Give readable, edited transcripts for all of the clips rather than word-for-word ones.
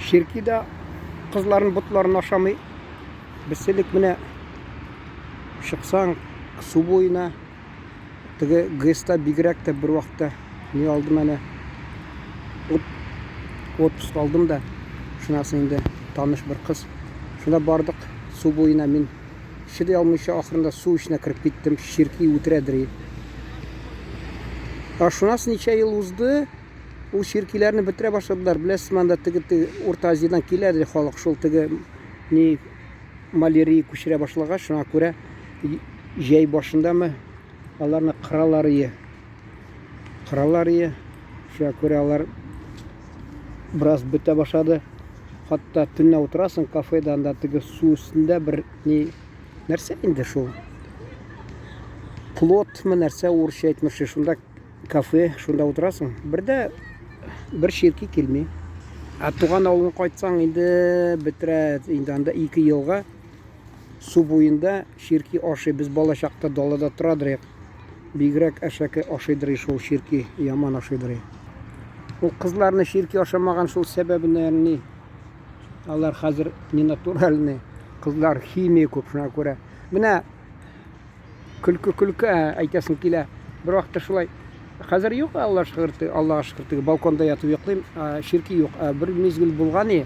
Черки дә кызларын ботларын ашамый. Без элек менә чыксаң су буена теге ГЭСта бигрәк тә бер вакытта ни алдым әнә отпуск алдым да шуннан инде таныш бер кыз шунда бардык су буена мин чыдый алмыйча ахырында су эченә кереп киттем черки үтерәдер ә шуннан ничә ел узды Ул черкиләрне бетерә башладылар. Беләсезме, анда теге теге Урта Азиядән килә ди халык, шул теге ни малярия күчерә башлагач, шуңа күрә җәй башындамы аларны кыралар ие. Кыралар ие. Шуңа күрә алар бераз бетә башлады. Хатта төнлә утырасың кафеда, анда теге су өстендә бер ни нәрсә инде шул. Плотмы нәрсә урысча әйтмешли, шунда кафе, шунда утырасың. Бер дә бер черки килми. Ә туган авылыңа кайтсаң, инде бетерә, инде анда ике елга су буенда черки ашый. Без бала чакта далада торадыр идек. Бигрәк әшәке ашыйдыр шул черки, яман ашыйдыр. Ул кызларны черки ашамаган шул сәбәбеннән ни? Алар хәзер не натуральный. Кызлар химия күп шуңа күрә. Менә Көлке көлке әйтәсем килә. Бер вакытта шулай. Хәзер юк, Алла шөкер, Аллага шөкер, теге балконда ятып йоклыйм, черки юк. Бер мизгел булган и,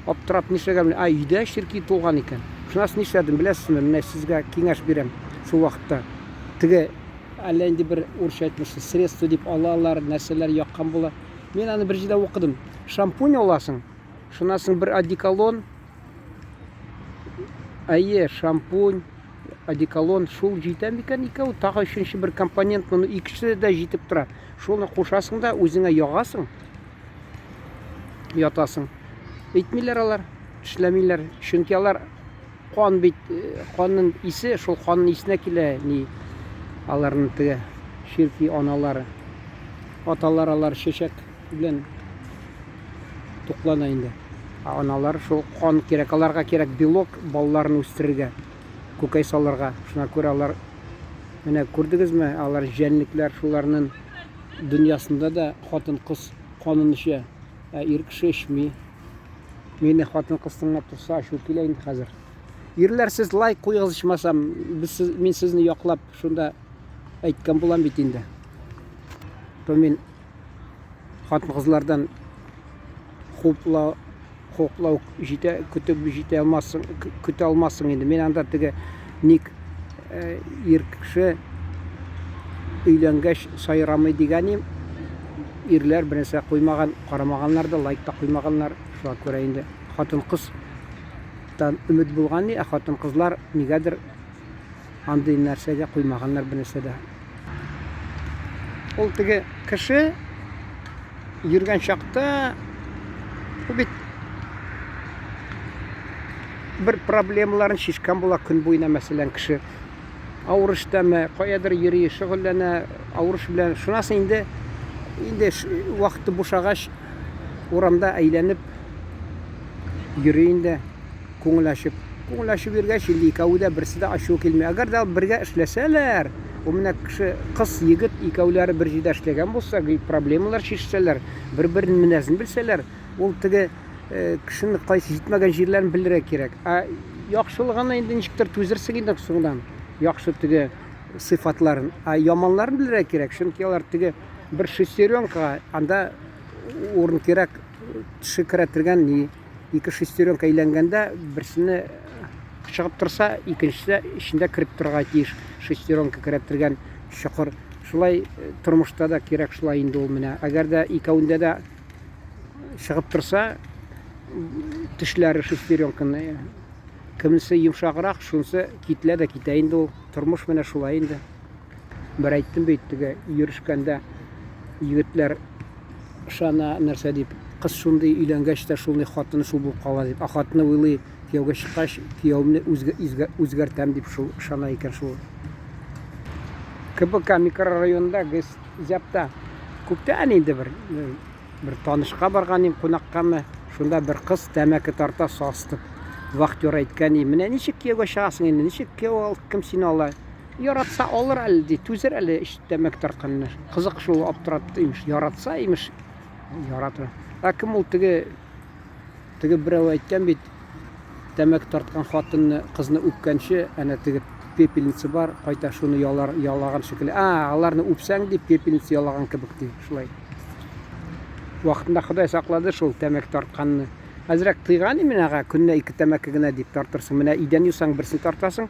аптырап нишләргә белмим. А өйдә черки тулган икән. Шуннан соң нишләдем, беләсезме? Менә сезгә киңәш бирәм шул вакытта. Теге әллә инде бер урысча әйтмешли, средство дип алалар, нәрсәләр яккан була. Мин аны бер җирдә укыдым. Шампунь аласың, шуннан соң бер одеколон, әйе, шампунь, одеколон шул җитә микән икәү тагы өченче бер компонент моны икесе дә җитеп тора шуны кушасың да үзеңә ягасың ятасың әйтмиләр алар тешләмиләр чөнки алар кан бит э, канның исе шул канның исенә килә ни аларның теге черки аналары аталар алар чәчәк белән туклана инде ә аналар шул кан кирәк аларга кирәк белок балаларын үстерергә күкәй салырга. Шуңа күрә алар менә күрдегезме, алар җәнлекләр шуларның дөньясында да хатын-кыз канын эчә, ә ир кеше эчми. Мине хатын-кыз тыңлап торса, ачу килә инде хәзер. Ирләр, сез лайк куегыз ичмасам, без сез, мин сезне яклап шунда әйткән булам бит инде. То мин хатын-кызлардан хупла хуплау җитә, көтеп җитә алмассың, көтә алмассың инде. Мин анда теге ник э, ир кеше өйләнгәч сайрамый дигәнем, ирләр бернәрсә куймаган, карамаганнар да, лайк та куймаганнар. Шуңа күрә инде хатын-кыз тан өмет булган ни, ә хатын-кызлар нигәдер андый нәрсәгә куймаганнар бернәрсә дә. Ул теге кеше йөргән чакта ул бит бер проблемаларын чишкән була көн буена, мәсәлән, кеше авыр эштәме, каядыр йөри, шөгыльләнә, авыр эш белән. Шуннан соң инде инде вакыты бушагач урамда әйләнеп йөри инде. Күңел ачып. Күңел ачып йөргәч, инде икәве дә берсе дә ачуы килми. Әгәр дә бергә эшләсәләр, ул менә кеше, кыз, егет икәүләре бер җирдә эшләгән булса, гел проблемалар чишсәләр, бер-беренең менәзен белсәләр, ул теге э, кешенең кайсы җитмәгән җирләрен белергә кирәк. Ә яхшылыгына инде ничектер түзерсең инде соңдан. Яхшы теге сыйфатларын. Ә яманларын белергә кирәк, чөнки алар теге бер шестеренкага анда урын кирәк, теше керә торган ни Ике шестеренка әйләнгәндә берсене чыгып торса, икенчесе эчендә кереп торырга тиеш. Шестеренка керә торган чокыр. Шулай э, тормышта да кирәк шулай инде ул менә. Әгәр дә икәүендә дә чыгып торса, тешләре шестеренканы э, кемнесе йомшаграк, шунысы кителә дә китә инде ул. Тормыш менә шулай инде. Бер әйттем бит, теге йөрешкәндә егетләр ышана нәрсә дип, кыз шундый өйләнгәч тә шундый хатыны шул булып кала дип. Ә хатыны уйлый, кияүгә чыккач, киявемне үзгәртәм дип шул ышана икән шул. КБК микрорайонында ГЭС-ЗЯПта күптән инде бер бер танышка барган идем кунаккамы, шунда бер кыз тәмәке тарта састып. Вахтер әйткән, менә ничек кияүгә чыгасың инде, ничек кияү ал, кем сине ала? Яратса алыр әле ди, түзер әле өч тәмәке тартканны. Кызык шул аптыратты имеш. Яратса имеш, яратыр. Ә кем ул теге Теге берәү әйткән бит, тәмәке тарткан хатынны, кызны үпкәнче, әнә теге пепельница бар, кайта шуны ялар, ялаган шикелле. А, аларны үпсәң ди, пепельница ялаган кебек ди, шулай. Вакытында Ходай саклады шул тәмәке тартканны. Әзрәк тыйган имин ага, көненә ике тәмәке генә дип тартырсың. Менә идән юсаң берсен тартасың.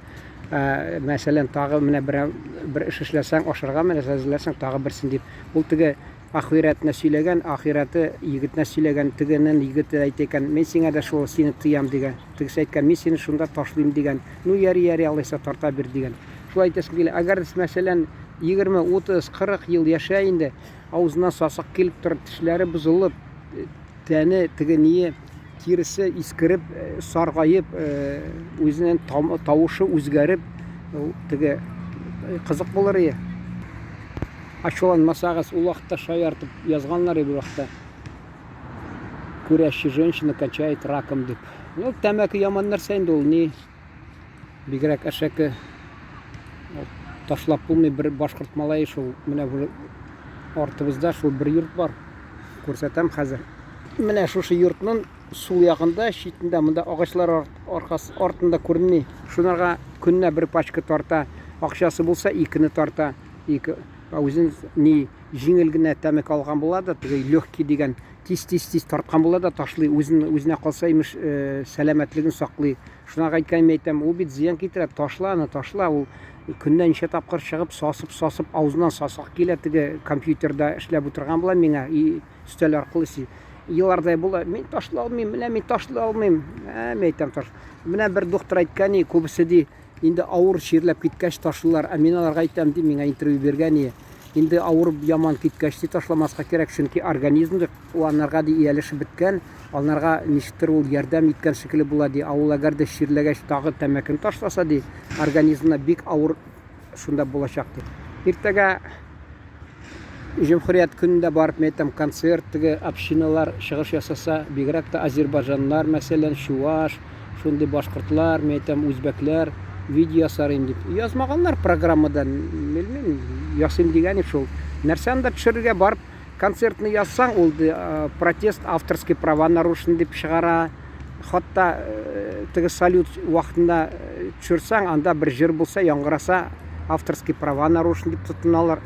Ә, мәсәлән, тагы менә бер, бер эш эшләсәң, ашарга менә әзерләсәң, тагы берсен дип. Ул теге ахирәтенә сөйләгән, ахирәте егетенә сөйләгән, тегенең егете әйтә икән, мин сиңа да шул сине тыям дигән. Тегесе әйткән, мин сине шунда ташлыйм дигән. Ну, яри, яри, алайса тарта бир дигән. Шулай әйтәсем килә. Әгәр дә, мәсәлән, 20, 30, 40 ел яшә инде, авызыннан сасык килеп торып, тешләре бозылып, тәне теге ние тиресе искереп, саргаеп, үзенең тавышы үзгәреп, теге кызык булыр ие. Ачуланмасагыз, ул вакытта шаяртып язганнар иде вакытта. Курящая женщина кончает раком дип. Ну, тәмәке яман нәрсә инде ул, ни бигрәк әшәке ташлап булмый бер башкорт малае шул менә бу артыбызда шул бер йорт бар. Күрсәтәм хәзер. Менә шушы йортның сул ягында, читендә, монда агачлар аркасы артында күренми. Шунарга көненә бер пачка тарта. Акчасы булса, икене тарта. Ике. Үзен ни җиңел генә тәмәке алган була да, теге легкий дигән тиз-тиз-тиз тарткан була да ташлый. Үзен үзенә калса, имеш, э, сәламәтлеген саклый. Шуна әйткән мин әйтәм, ул бит зыян китерә, ташла аны, ташла. Ул көннә ничә тапкыр чыгып, сасып-сасып, авызыннан сасык килә, теге компьютерда эшләп утырган була миңа, и өстәл аркылы си. Елардай була, мин ташла алмыйм, менә мин ташла алмыйм. Ә, мин әйтәм, таш. Менә бер доктор әйткән, и, күбесе ди, инде авыр чирләп киткәч ташлыйлар. Ә мин аларга әйтәм, ди, миңа интервью биргән, и, инде авыр яман киткәч ди ташламаска кирәк, чөнки организм ул анарга ди ияләшеп беткән, анарга ничектер ул ярдәм иткән шикелле була ди. Ә ул әгәр дә чирләгәч тагы тәмәкене ташласа ди, организмына бик авыр шунда булачак ди. Иртәгә Җөмһүрият көнендә барып, мен әйтәм, концерт, теге общиналар чыгыш ясаса, бигрәк тә азербайҗаннар, мәсәлән, чуваш, шундый башкортлар, мен әйтәм, үзбәкләр видео ясар инде дип. Язмаганнар программадан, белмим, ясыйм дигән шул. Нәрсә анда төшерергә барып, концертны язсаң, ул протест, авторский права нарушен дип чыгара. Хатта теге салют вакытында төшерсәң, анда бер җыр булса, яңгыраса, авторский права нарушен дип тотыналар.